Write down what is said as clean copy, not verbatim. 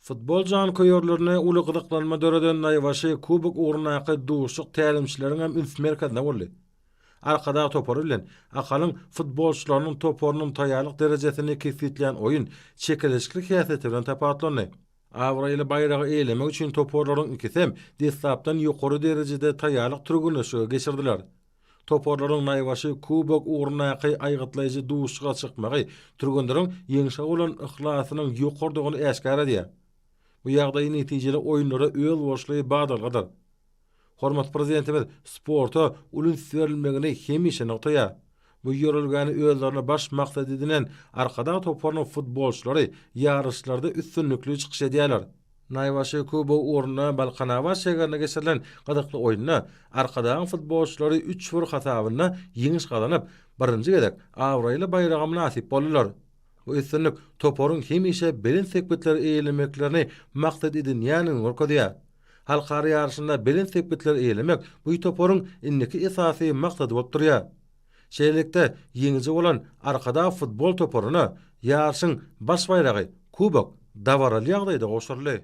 Futbol janköýerlerinde uly gyzyklanma döreden Naýbaşy kubok ugrundaky duşuşyk tälimçileriň hem üns merkezinde boldy. Arkadag topary bilen Ahalyň futbolçylarynyň toparynyň taýýarlyk derejesini kesgitleýän oýun çekeleşikli häsiýeti bilen tapawutlandy. Abraýly baýragy eýelemek üçin toparlaryň ikisem deslapdan ýokary derejede taýýarlyk türgenleşigi geçirdiler. Toparlaryň naýbaşy kubok ugrundaky aýgytlaýjy duşuşyga çykmagy türgenleriň ýeňşe bolan yhlasynyň ýokarydygyny äşgär edýär. Bu ýagdaý netijeli oýunlara özboluşly badalgadyr. Hormatly Prezidentimiz sporta uly üns berilmegini hemişe nygtaýar. Bu ýörelgäni özlerine baş maksat edinen Arkadag toparynyň futbolçylary ýaryşlarda üstünlikli çykyş edýärler. Naýbaşy kubogy ugrunda Balkanabat şägerinde geçirilen gyzykly oýunda Arkadagyň futbolçylary üç bir hasabynda ýeňiş gazanyp, birinji gezek abraýly baýraga mynasyp boldular. Bu üstünlik toparyň hemişe belent sepgitleri eýelemeklerini maksat edinýändigini görkezýär. Halkara ýaryşynda belent sepgitleri eýelemek bu toparyň indiki esasy maksady bolup durýar. Şeýlelikde, ýeňiji bolan Arkadag futbol toparyna ýaryşyň baş baýragy, kubok dabaraly ýagdaýda gowşuryldy.